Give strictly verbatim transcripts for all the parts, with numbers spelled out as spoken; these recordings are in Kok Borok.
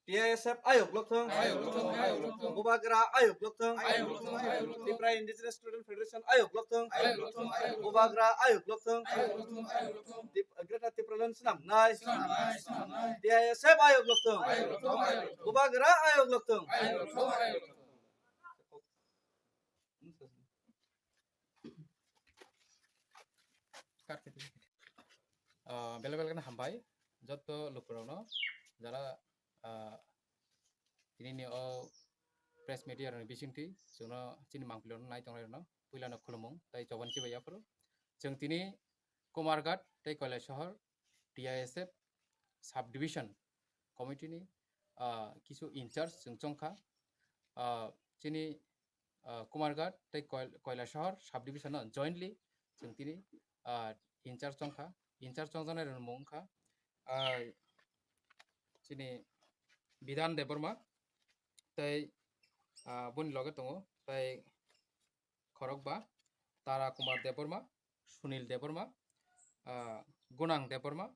T I S F ayok lokthong. Ayok lokthong, ayok lokthong. Bubagra ayok lokthong. Ayok lokthong, ayok lokthong. Tipra Indigenous Student Federation ayok lokthong. Ayok lokthong, ayok lokthong. Bubagra ayok lokthong. Ayok lokthong, ayok lokthong. Tip-, Greater Tipraland swnamnai. Swnamnai, swnamnai. T I S F ayok lokthong. Ayok lokthong, ayok lokthong. Bubagra ayok lokthong. Ayok lokthong, ayok lokthong. Ah, bela bela kheno hambai joto lukurokno, jara, ah, tinini o press media rokni bisingtwi chwngno chini mangpilokno nai tongnai rokno puilano khulumung tei chobani chibai yaphuru. Chwng tini Kumarghat tei Kailasahar T I S F subdivision committee ni, ah, kisu in charge chwng chongkha. Ah, chini, ah, Kumarghat tei Koil-, Kailasahar subdivision no jointly chwng tini, ah, in charge chongkha. In charge chongjaknai rokni mung wngkha, ah, chini Bidhan Debbarma tei, ah, boni loge tongo tei khorokba, Tara Kumar Debbarma, Sunil Debbarma, ah, Gunang Debbarma,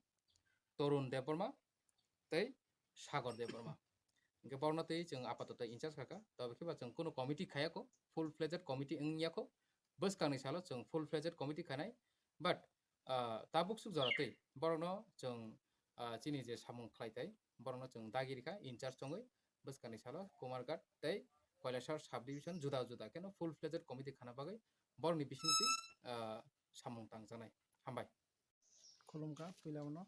Torun Debbarma, tei Sagor Debbarma. Hingke borokno tei chwng apatoto in charge khaka, tobe khe ba chwng kunu committee khayako, full fledged committee wngya kho, bwskangni salo chwng full fledged committee khanai, but, ah, tabuk suk jora twi borokno chwng, ah, chini je samung khlai tai, borokno chwng dagi rikha in charge chongwi, bwskangni salo Kumarghat tei Kailasahar subdivision juda juda kheno full fledged committee khana bagwi borokni bisingtwi, ah, samung tangjaknai. Hambai. Khulumkha, puila uno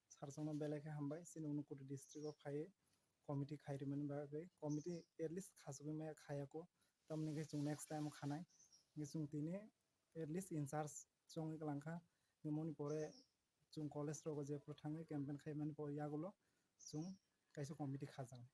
sarchongno belai khe hambai, chini Unakoti district o phaiwi committee khai rimani bagwi. Committee at least khachugwi maya khayako, tamoni khe chwng next time o khanai. Hingke chwng tini at least in charge chongwi kwlangkha, hingke moni pore chwng college rogo jephuru thangwi campaign khaimani pore yagulo chwng kaisa committee khajaknai.